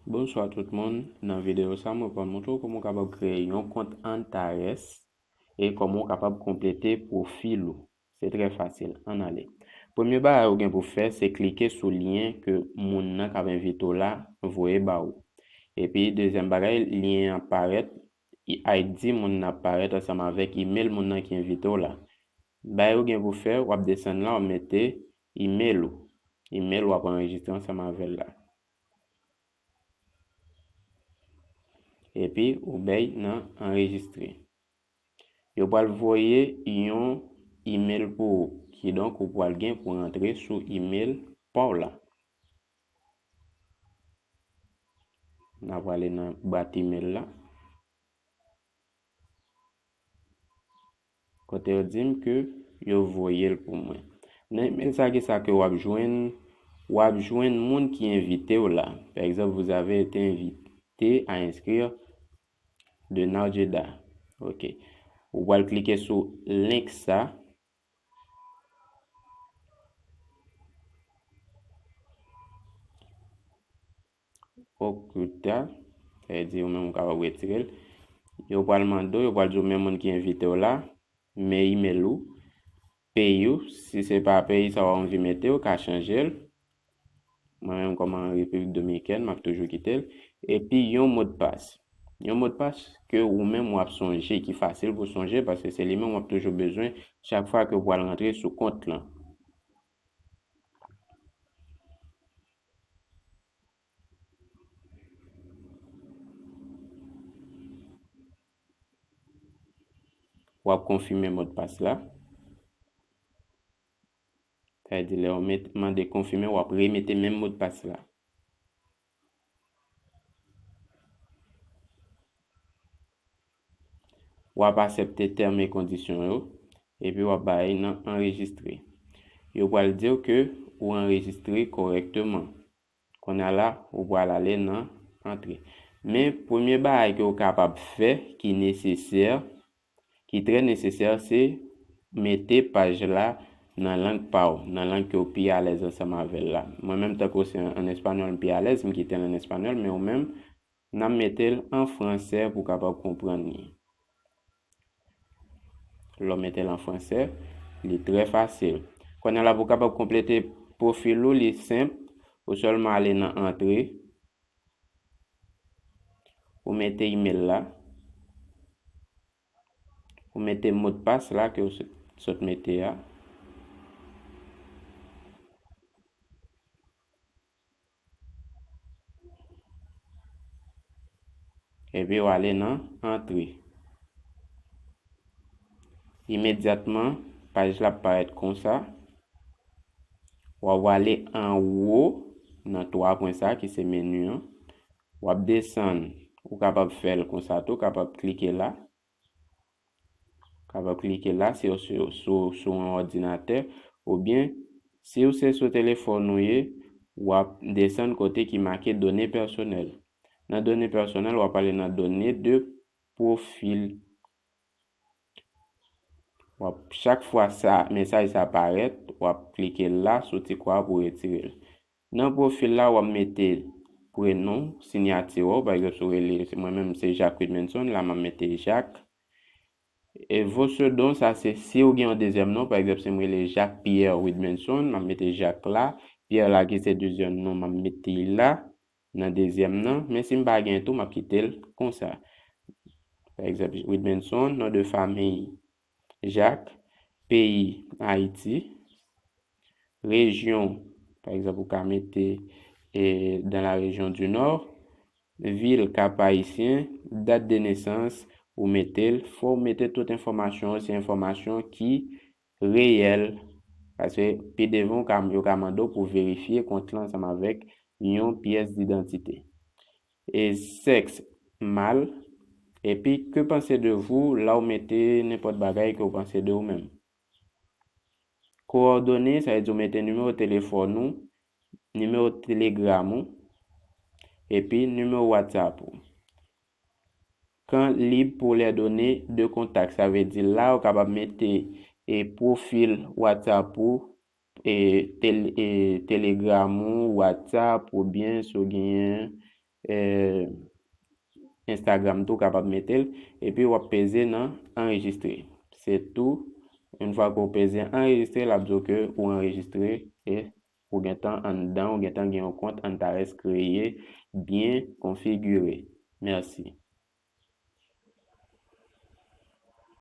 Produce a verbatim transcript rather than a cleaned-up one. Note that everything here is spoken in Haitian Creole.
Bonswa tout moun, nan videyo sa mwen pral montre w kòman w kapab kreye yon kont Antares e kòman w kapab konplete pwofil ou. Se trè fasil, ann ale. Premye bagay ou gen pou fè se klike sou lyen ke moun nan k ap envite w la voye ba ou. Epi dezyèm bagay, lyen an ap parèt, I D moun nan ap parèt ansanm avèk imèl moun nan ki envite w la. Bagay ou gen pou fè, w ap desann la, w ap mete imèl ou. Imèl w ap anrejistre ansanm avè l la. Epi ou bay nan anrejistre. Yo pral voye yon imèl pou ou. Kidonk ou pral gen pou rantre sou imèl pa w la. N a prale nan bwat imèl la. Kote yo di m ke yo voye l pou mwen. Nan imèl sa, ki sa ke w ap jwenn? W ap jwenn moun ki envite w la. Pa egzanp, vous avez été invité à inscrire de Narjeda. Ok. Ou pral klike sou link sa. Okouta, sa vle di ou menm ou kapab retire l. Yo pral mande w, yo pral di w men moun ki envite w la, men imèl ou, peyi w, si se pa peyi sa w anvi mete, ou ka chanje l. Mwen menm kòm an Repiblik Dominikèn, m ap toujou kite l. Epi yon modpas. Yon modpas ke ou menm w ap sonje, ki fasil pou sonje, paske se li menm w ap toujou bezwen chak fwa ke w pral rantre sou kont lan. W ap konfime modpas la. Sa vle di lè yo met, mande konfime, w ap remete menm modpas la. W ap aksepte tèm e kondisyon yo, epi w ap bay nan anrejistre. Yo pral di w ke ou anrejistre kòrèkteman. Kounye a la, ou pral ale nan antre. Men premye bagay ke w kapab fè ki nesesè, ki trè nesesè, se mete paj la nan lang pa w, nan lang ke w pi alèz ansanm avè l la. Mwen menm, tankou se an espanyòl, m pi alèz, m kite l an espanyòl, men ou menm, n ap mete l an fransè pou w kapab konprann li. Lè w mete l an fransè, li trè fasil. Kounye a la, pou w kapab konplete pwofil ou, li senp. Ou sèlman ale nan antre. Ou mete imèl la. Ou mete modpas la ke w sot, sot mete a. Epi w ale nan antre. Imedyatman, paj la ap parèt konsa. W ap ale anwo nan twa pwen sa ki se meni an. W ap desann, ou kapab fè l konsa tou, ou kapab klike la. Kapab klike la si w sou, sou, sou yon òdinatè, oubyen si w se sou telefòn ou ye, w ap desann kote ki make done pèsonèl. Nan done pèsonèl, w ap ale nan done de pwofil. W ap, chak fwa sa, mesaj sa parèt, w ap klike la sou ti kwa pou retire l. Nan pwofil la, w ap mete prenon, siyati w, pa egzanp, si w rele, mwen menm se Jacques Widmenson, la m ap mete Jacques. E vos don, sa se si w gen yon dezyèm non, pa egzanp, si m rele Jacques Pierre Widmenson, m ap mete Jacques la, Pierre la ki se dezyèm non, m ap mete l la, nan dezyèm nan, men si m pa gen tou, m ap kite l konsa. Pa egzanp, Widmenson, non de famiy, Jacques, peyi, Ayiti, rejyon, pa egzanp, ou ka mete, e, dans la région du Nord, vil, Cap-Haïtien, dat de nesans, ou mete l, fò w mete tout enfòmasyon, se enfòmasyon ki reyèl, paske pi devan, ou ka, yo ka mande w pou verifye kont lan ansanm avèk yon pyès didantite. E sèks, mal, epi que pensez de vous, la w mete nenpòt bagay ke w panse de ou menm. Kowòdone, sa vle di w mete nimewo telefòn ou, nimewo Telegram ou, epi nimewo WhatsApp ou. Camp libre pour les données de contact, sa vle di la ou kapab mete, e, pwofil WhatsApp ou, e, tel-, e, Telegram ou, WhatsApp, oubyen si w genyen eh, Instagram tou, ou kapab mete l, epi w ap peze nan anrejistre. Se tou, yon fwa ke w peze anrejistre, l ap di w ke ou anrejistre e ou gentan anndan, ou gentan gen yon kont Antares kreye, byen konfigire. Mèsi.